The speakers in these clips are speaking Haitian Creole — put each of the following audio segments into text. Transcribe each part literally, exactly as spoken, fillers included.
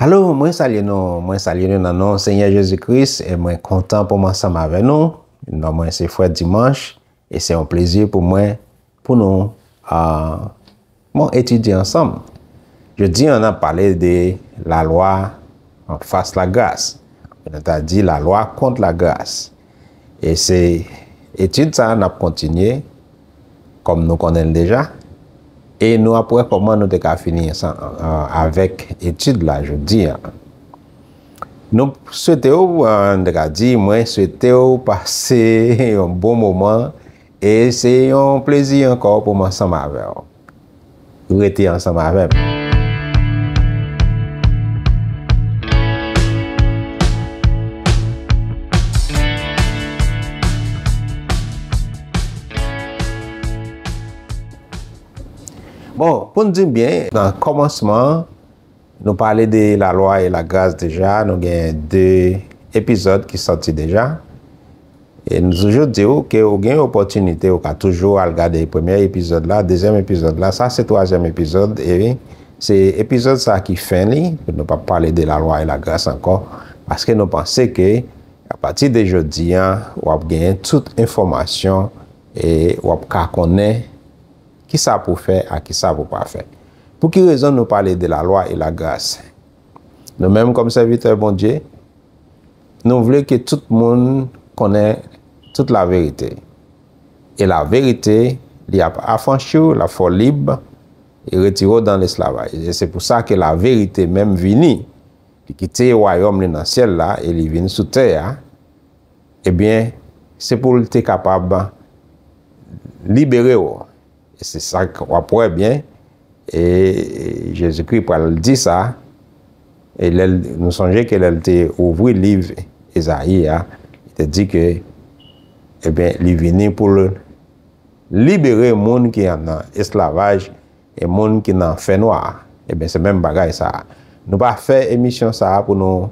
Alo, mwen salye nou, mwen salye nou nan non Senyè Jezi Kris, e mwen kontan pou m ansanm avè nou. Non mwen se Frè Dimanch, e se yon plezi pou mwen pou nou, ah, bon, etidye ansanm. Jodi a, n ap pale de lalwa anfas lagras. Nou ta di lalwa kont lagras. E se etid sa a n ap kontinye, kòm nou konnen l deja. E nou ap wè kòman nou te ka fini ansanm, ah, avèk etid la jodi a. Nou swete w, ah, nou te ka di, mwen swete w pase yon bon moman. E se yon plezi ankò pou m ansanm avè w. Rete ansanm avè m. Bon, pou n di byen, nan kòmansman, nou pale de lalwa e lagras deja, nou gen de epizòd ki sòti deja. E nou toujou di w ke ou gen opòtinite, ou ka toujou al gade premye epizòd la, dezyèm epizòd la, sa se twazyèm epizòd, e se epizòd sa ki fen li, nou p ap pale de lalwa e lagras ankò, paske nou panse ke apati de jodi a, w ap genyen tout enfòmasyon e w ap ka konnen kisa pou fè ak kisa pou pa fè. Pou ki rezon nou pale de lalwa e lagras? Nou menm kòm sèvitè Bondye, nou vle ke tout moun konnen tout laverite. E laverite, li ap afranchi w, l ap fè w lib, e retire w dan lesklavaj. E se pou sa ke laverite menm vini. Li kite wayòm li nan syèl la e li vin sou tè a. Ebyen, se pou l te kapab libere w. E se sa k w ap wè byen. E Jezikri pral di sa. E lè l, nou sonje ke lè l te ouvri liv Ezayi a, li te di ke, ebyen, li vini pou l libere moun ki nan esklavaj e moun ki nan fènwa. Ebyen, se menm bagay sa a. Nou pa fè emisyon sa a pou nou,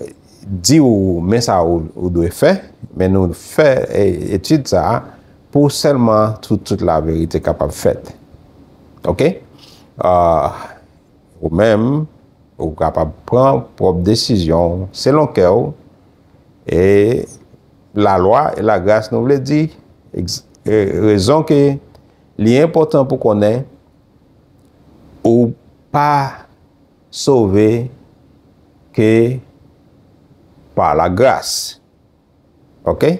eh, di w men sa ou, ou dwe fè, men nou fè, eh, etid sa a pou sèlman tout, tout laverite kapab fèt. Oke? Ah, ou menm, ou kapab pran pwòp desizyon w selon kè w. E lalwa e lagras, nou vle di, egz-, e rezon ke li enpòtan pou konnen ou pa sove ke pa lagras. Oke?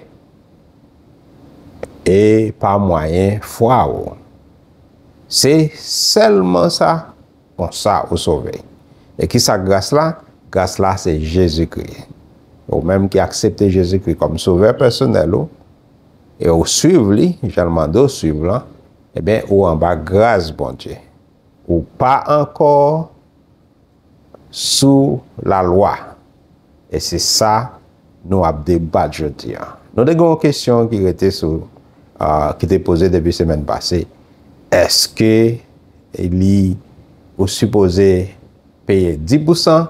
E pa mwayen fwa w. Se sèlman sa, konsa ou sove. E kisa gras la? Gras la se Jezikri. Ou menm ki aksepte Jezikri kòm sovè pèsonèl ou, e ou swiv li, jan l mande w swiv lan, ebyen, ou anba gras Bondye. Ou pa ankò sou lalwa. E se sa nou ap debat jodi a. Nou te gen yon kesyon ki rete sou, ah, ki te poze depi semèn pase. Èske li, ou sipoze peye dis pousan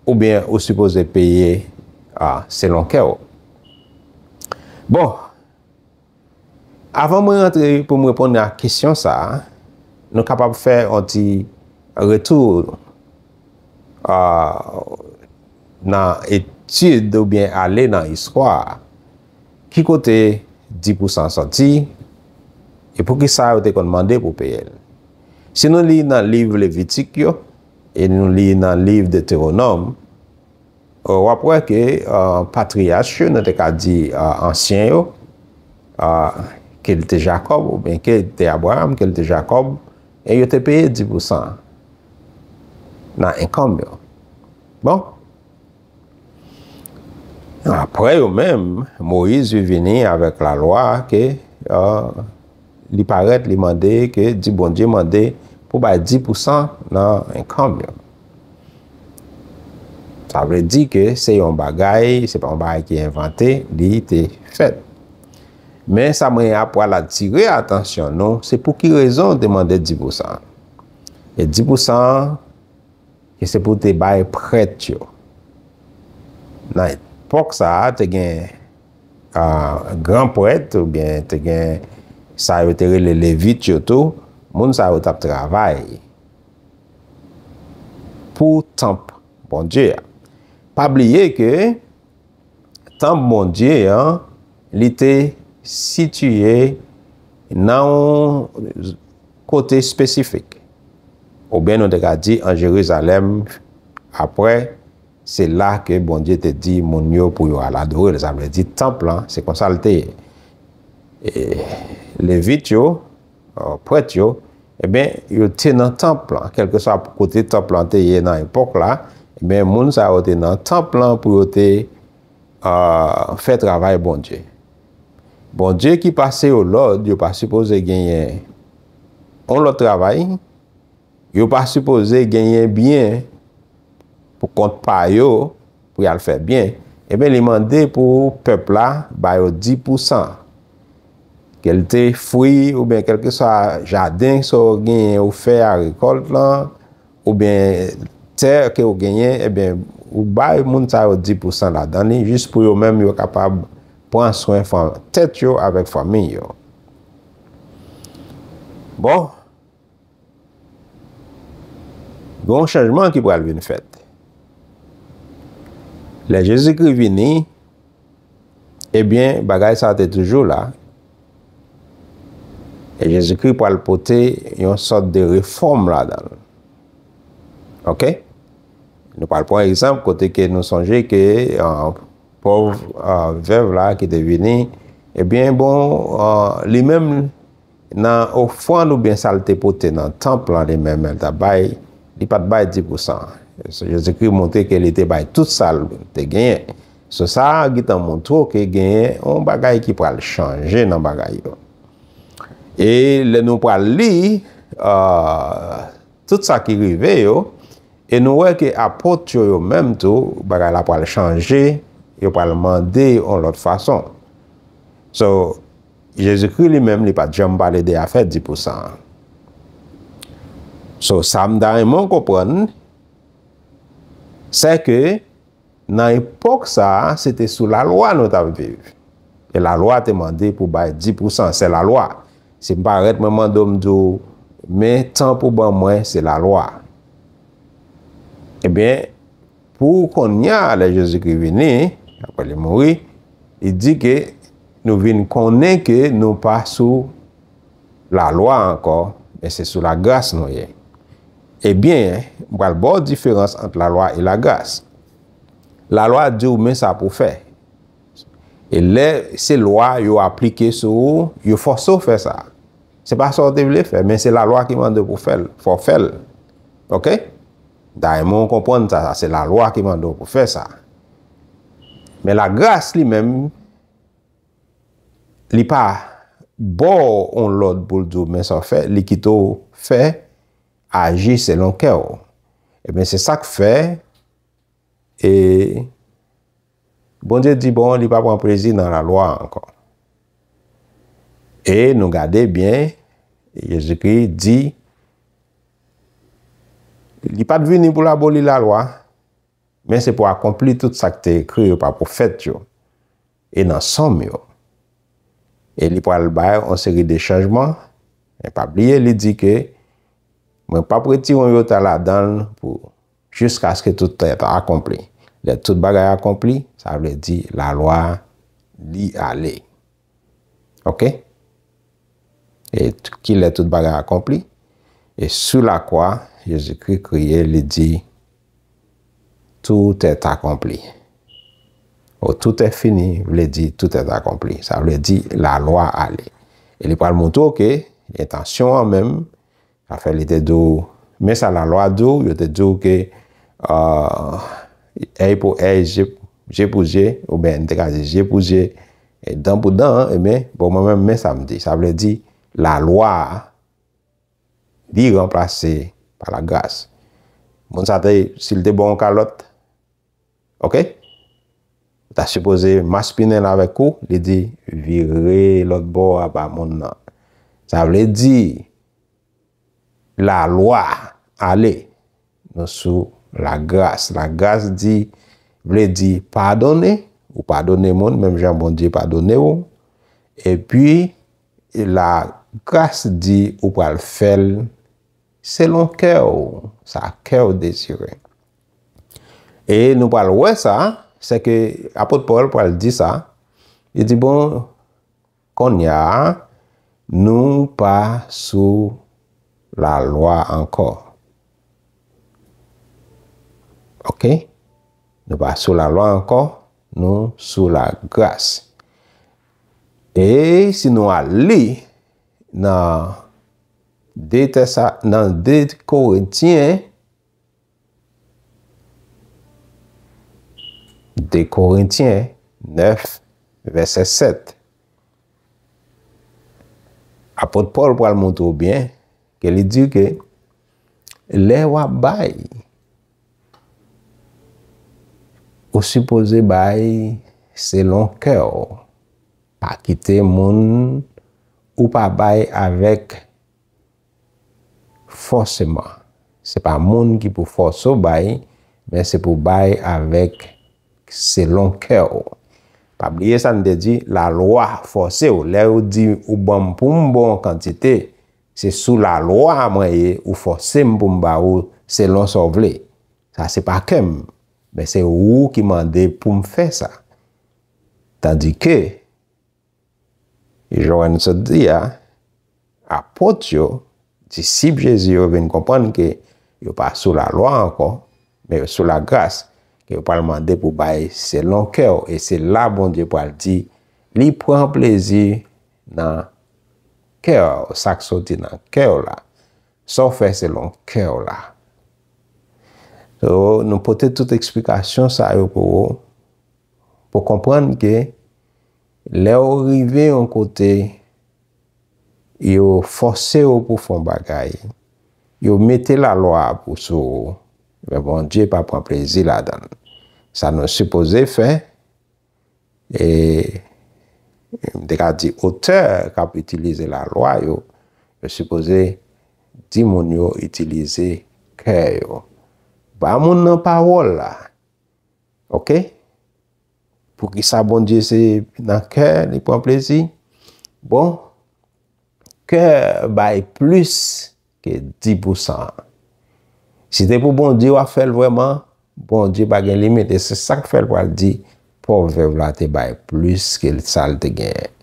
oubyen ou sipoze peye, ah, selon kè w? Bon, avan mwen rantre pou m reponn a kesyon sa a, nou kapab fè yon ti retou, ah, nan etid oubyen ale nan istwa a. Ki kote dis pousan sòti? E poukisa yo te konn mande pou peye l? Si nou li nan liv Levitik yo, e nou li nan liv Detewonòm, w ap wè ke, ah, patriyach yo, nou te ka di, ah, ansyen yo, ah, ke l te Jakòb, oubyen ke l te Abraram, ke l te Jakòb, e yo te peye dis pousan nan enkanm yo. Bon. Apre yo menm, Moyiz vini avèk lalwa ke, ah, li parèt, li mande ke, di Bondye mande pou bay dis pousan nan enkanm yo. Sa vle di ke se yon bagay, se pa yon bagay ki envante, li te fèt. Men sa mwen ap pral atire atansyon nou, se pou ki rezon yo te mande dis pousan. E dis pousan an, ke se pou te bay prèt yo. Nan epòk sa a, te gen, ah, gran prèt, oubyen te gen sa yo te rele Levit yo tou, moun sa yo t ap travay. pou tanp Bondye a. Pa bliye ke tanp Bondye an, li te sitiye nan yon kote espesifik. Oubyen nou te ka di an Jerizalèm, apre, se la ke Bondye te di moun yo pou yo al adore l. Sa vle di tanp lan, se konsa l te ye. E, Levit yo, prèt yo, ebyen, yo te nan tanp lan, kèlkeswa kote tanp lan te ye nan epòk la, ebyen, moun sa yo te nan tanp lan pou yo te, a, fè travay Bondye. Bondye ki pase yo lòd, yo pa sipoze genyen yon lòt travay, yo pa sipoze genyen byen pou kont pa yo, pou y al fè byen, ebyen, li mande pou pèp la ba yo dis pousan. Ke l te fwi, oubyen kèlkeswa jaden sa w genyen ou fè a, rekòlt lan, oubyen tè ke w genyen, ebyen, ou bay moun sa yo dis pousan ladan li, jis pou yo menm yo kapab pran swen fan-, tèt yo avèk fanmi yo. Bon, gen yon chanjman ki pral vin fèt. Lè Jezikri vini, ebyen, bagay sa te toujou la. E Jezikri pral pote yon sòt de refòm ladan l. Oke? Nou pral pran egzanp kote ke nou sonje ke, a, pòv, a, vèv la ki te vini, ebyen, bon, a, li menm, nan ofrann oubyen sa l te pote nan tanp lan, li menm, l t ap bay, li pa t bay dis pousan. Jezikri montre ke li te bay tout sa l te genyen. So, sa a gentan montre w ke genyen yon bagay ki pral chanje nan bagay yo. E lè nou pral li, a, tout sa ki rive yo, e nou wè ke apot yo, yo menm tou, bagay la pral chanje, yo pral mande yon lòt fason. So, Jezikri li menm, li pa t janm pale de afè dis pousan an. So, sa m ta renmen w konprann, se ke nan epòk sa a, se te sou lalwa nou t ap viv. E lalwa te mande pou bay dis pousan, se lalwa. Si m parèt, mwen mande w, m di w, men tanp ou ban mwen, se lalwa. Ebyen, pou kounye a, lè Jezikri vini, apre li mouri, li di ke nou vin konnen ke nou pa sou lalwa ankò, men se sou lagras nou ye. Ebyen, m pral ba w diferans ant lalwa e lagras. Lalwa di w men sa pou w fè. E lè se lwa yo aplike sou ou, yo fòse w fè sa. Se pa sa w te vle fè, men se lalwa ki mande w pou fè l, fò w fè l. Oke? Dayè, mwen konprann sa, sa se lalwa ki mande w pou fè sa. Men lagras li menm, li pa ba w yon lòd pou l di w men sa w fè, li kite w fè, aji selon kè w. Ebyen, se sa k fè, e Bondye di, bon, li pa pran plezi nan lalwa ankò. E nou gade byen, Jezikri di, li pa t vini pou l aboli lalwa, men se pou akonpli tout sa k te ekri yo pa pwofèt yo, e nan Sòm yo. E li pral bay yon seri de chanjman, men pa bliye, li di ke, mwen p ap retire yon yota ladan l pou jiskaske tout est accompli. Lè tout bagay akonpli, sa vle di lalwa li ale. Oke? E t-, kilè tout bagay akonpli? E sou lakwa, Jezikri kriye, li di, tout est accompli. Ou tout est fini, vle di tout est accompli. Sa vle di lalwa ale. E li pral montre w ke entansyon an menm, afè li te di w, men sa lalwa di w, yo te di w ke, a, èy pou èy, je, je pou je, oubyen n te ka di je pou je, e dan pou dan, ebyen, bon, mwen menm, men sa m di. Sa vle di, lalwa a, li ranplase pa lagras. Moun sa te, si l te ba w yon kalòt, oke? Ou ta sipoze maspinen l avèk ou, li di, vire lòt bò a ba moun nan. Sa vle di, lalwa ale. Nou sou lagras. Lagras di, vle di padone, ou padone moun, menm jan Bondye padone w. Epi, lagras di ou pral fè l selon kè w, sa kè w dezire. E nou pral wè sa, se ke apot Pòl pral di sa, li di, bon, kounye a, nou pa sou lalwa ankò. Oke? Nou pa sou lalwa ankò, nou sou lagras. E si nou al li nan de Tesa, nan de Korentyen, de Korentyen nèf, vèsè sèt. Apot Pòl pral montre w byen ke li di ke lè w ap bay, ou sipoze bay selon kè w. Pa kite moun ou pa bay avèk fòseman. Se pa moun ki pou fòse w bay, men se pou bay avèk selon kè w. Pa bliye sa n te di, lalwa fòse w. Lè yo di ou ban m pou m ba w yon kantite, se sou lalwa mwen ye, ou fòse m pou m ba ou selon sa w vle. Sa se pa kè m, men se ou ki mande pou m fè sa. Tandike, jan nou sot di a, apot yo, disip Jezi yo vin konprann ke yo pa sou lalwa ankò, men yo sou lagras, ke yo pral mande pou bay selon kè w, e se la Bondye pral di, li pran plezi nan kè w, sa k soti nan kè w la. Sa w fè selon kè w la. So, nou pote tout eksplikasyon sa yo pou ou, pou konprann ke lè w rive yon kote, yo fòse w pou fè yon bagay, yo mete lalwa pou sou ou, men Bondye pa pran plezi ladan l. Sa nou sipoze fè, e m te ka di otè k ap itilize lalwa yo, yo sipoze di moun yo itilize kè yo. Ba moun nan pawòl la. Oke? Poukisa Bondye se nan kè li pran plezi? Bon, kè bay plis ke dis pousan an. Si te pou Bondye w ap fè l vrèman, Bondye pa gen limit. E se sa k fè l pral di, pòv vèv la te bay plis ke sa l te genyen.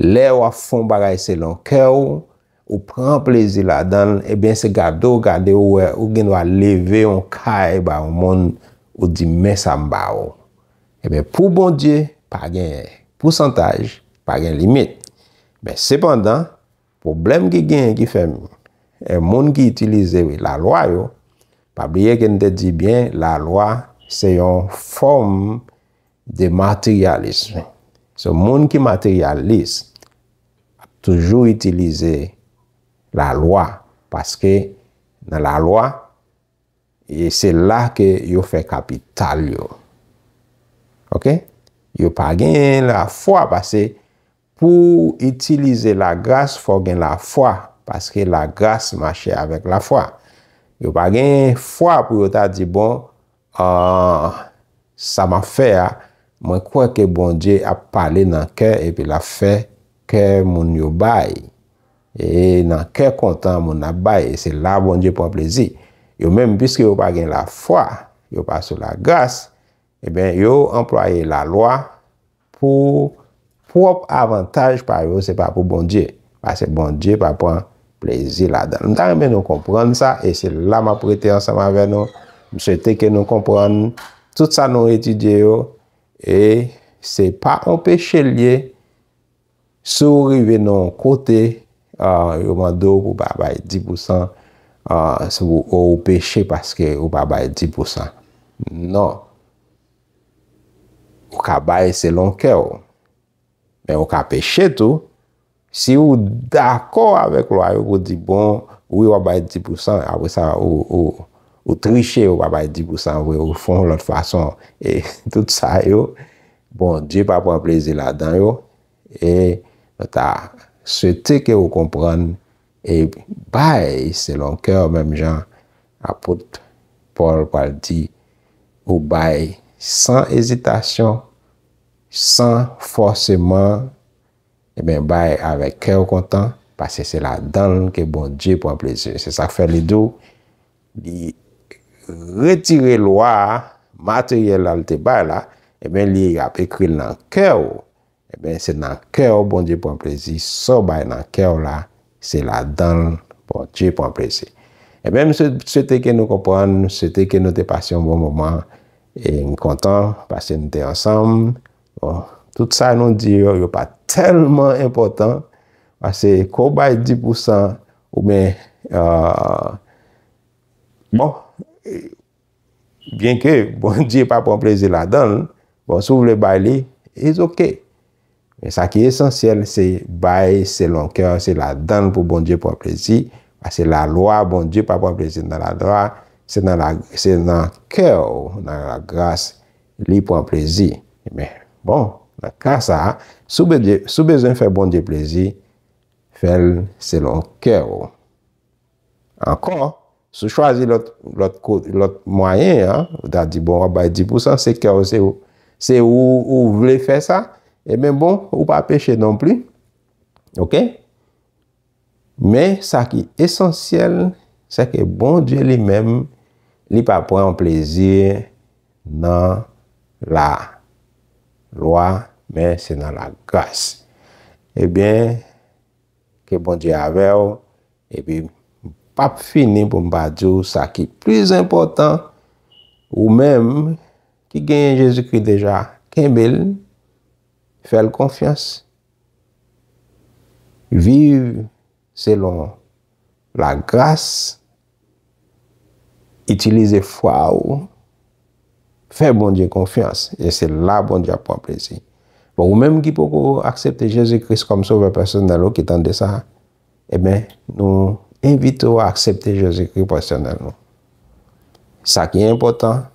Lè w ap fè yon bagay selon kè w, ou pran plezi ladan l, ebyen, se gade w gade w wè, ou gen dwa leve yon kay ba yon moun, ou di, men sa m ba ou. Ebyen, pou Bondye, pa gen pousantaj, pa gen limit. Men sepandan, pwoblèm ki genyen ki fè, e, moun ki itilize lalwa yo, pa bliye ke n te di byen, lalwa se yon fòm de materyalis. So, moun ki materyalis ap toujou itilize lalwa, paske nan lalwa, e se la ke yo fè kapital yo. Oke? Yo pa gen lafwa, paske pou itilize lagras, fò gen lafwa, paske lagras mache avèk lafwa. Yo pa gen fwa pou yo ta di, bon, ah, sa m ap fè a, mwen kwè ke Bondye ap pale nan kè epi l ap fè kè moun yo bay. E nan kè kontan moun ap bay, e se la Bondye pran plezi. Yo menm, piske yo pa gen lafwa, yo pa sou lagras, ebyen, yo anplwaye lalwa pou pwòp avantaj pa yo, se pa pou Bondye. Paske Bondye pa pran plezi ladan l. M ta renmen nou konprann sa, e se la m ap rete ansanm avè nou. M swete ke nou konprann tout sa nou etidye yo, e se pa yon peche l ye, si w rive nan yon kote, ah, yo mande w pou w pa bay dis pousan, ah, si w, ou peche paske ou pa bay dis pousan. Non. Ou ka bay selon kè w. Men ou ka peche tou. Si ou dakò avèk lwa yo pou di, bon, wi, w ap bay dis pousan, apre sa, ou, ou, ou triche, ou pa bay dis pousan vre, ou fè yon lòt fason. E tout sa yo, Bondye pa pran plezi ladan yo. E nou ta swete ke ou konprann e bay selon kè w, menm jan apot Pòl pral di, ou bay san ezitasyon, san fòseman, ebyen, bay avèk kè w kontan, paske se ladan l ke Bondye pran plezi. Se sa k fè li di w, li retire lwa a, materyèl la l te bay la, ebyen, li ap ekri l nan kè w. Ebyen, se nan kè w Bondye pran plezi, sa w bay nan kè w la, se ladan l Bondye pran plezi. Ebyen, m swe- swete ke nou konprann, m swete ke nou te pase yon bon moman, e m kontan paske nou te ansanm. Bon, tout sa nou di yo, yo pa tèlman enpòtan, paske ke w bay dis pousan, oubyen, euh, bon, byenke Bondye pa pran plezi ladan l, bon, si w vle bay li, it's ok. Men sa ki esansyèl, se bay selon kè w, se ladan l pou Bondye pran plezi, paske lalwa, Bondye pa pran plezi nan lalwa, se nan la, se nan kè w, nan lagras, li pran plezi. Men, bon, nan ka sa a, si w bezwen, si w bezwen fè Bondye plezi, fè l selon kè w. Ankò, si w chwazi lòt, lòt ko- lòt mwayen an, ou ta di, bon, w ap bay dis pousan, se kè w, se ou, se ou, ou vle fè sa, ebyen, bon, ou pa peche non pli. Ok? Men, sa ki esansyèl, se ke Bondye li menm, li pa pran plezi nan lalwa, men se nan lagras. Ebyen, ke Bondye avè w, epi m p ap fini pou m pa di w sa ki plis enpòtan, ou menm ki genyen Jezikri deja, kenbe l, fè l konfyans, viv selon lagras, itilize fwa w, fè Bondye konfyans, e se la Bondye ap pran plezi. Bon, ou menm ki poko aksepte Jezi Kris kòm sovè pèsonèl ou ki tande sa, ebyen, nou envite w a aksepte Jezi Kris pèsonèl nou. Sa ki enpòtan,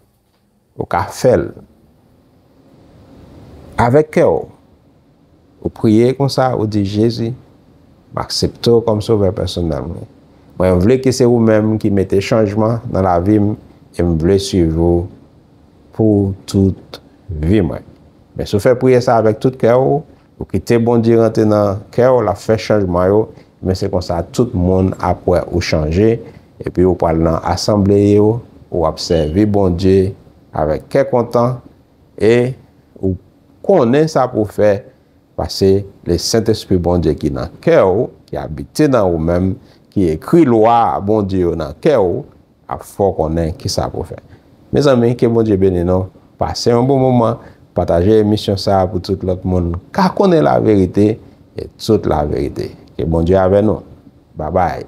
ou ka fè l avèk kè w. Ou priye konsa, ou di, Jezi, m aksepte w kòm sovè pèsonèl mwen. Mwen vle ke se ou menm ki mete chanjman nan lavi m, e m vle swiv ou pou tout vi mwen. Men si w fè priyè sa avèk tout kè w, ou kite Bondye rantre nan kè w, l ap fè chanjman yo, men se konsa tout moun ap wè ou chanje, epi ou pral nan asanble yo, ou ap sèvi Bondye avèk kè kontan, e ou konnen sa pou w fè, paske le Sentespri Bondye ki nan kè w, ki abite nan ou menm, ki ekri lwa Bondye yo nan kè w, ap fè w konnen kisa pou w fè. Mezanmi, ke Bondye beni nou. Pase yon bon moman, pataje emisyon sa a pou tout lòt moun ka konnen laverite e tout laverite. Ke Bondye avè nou. Babay.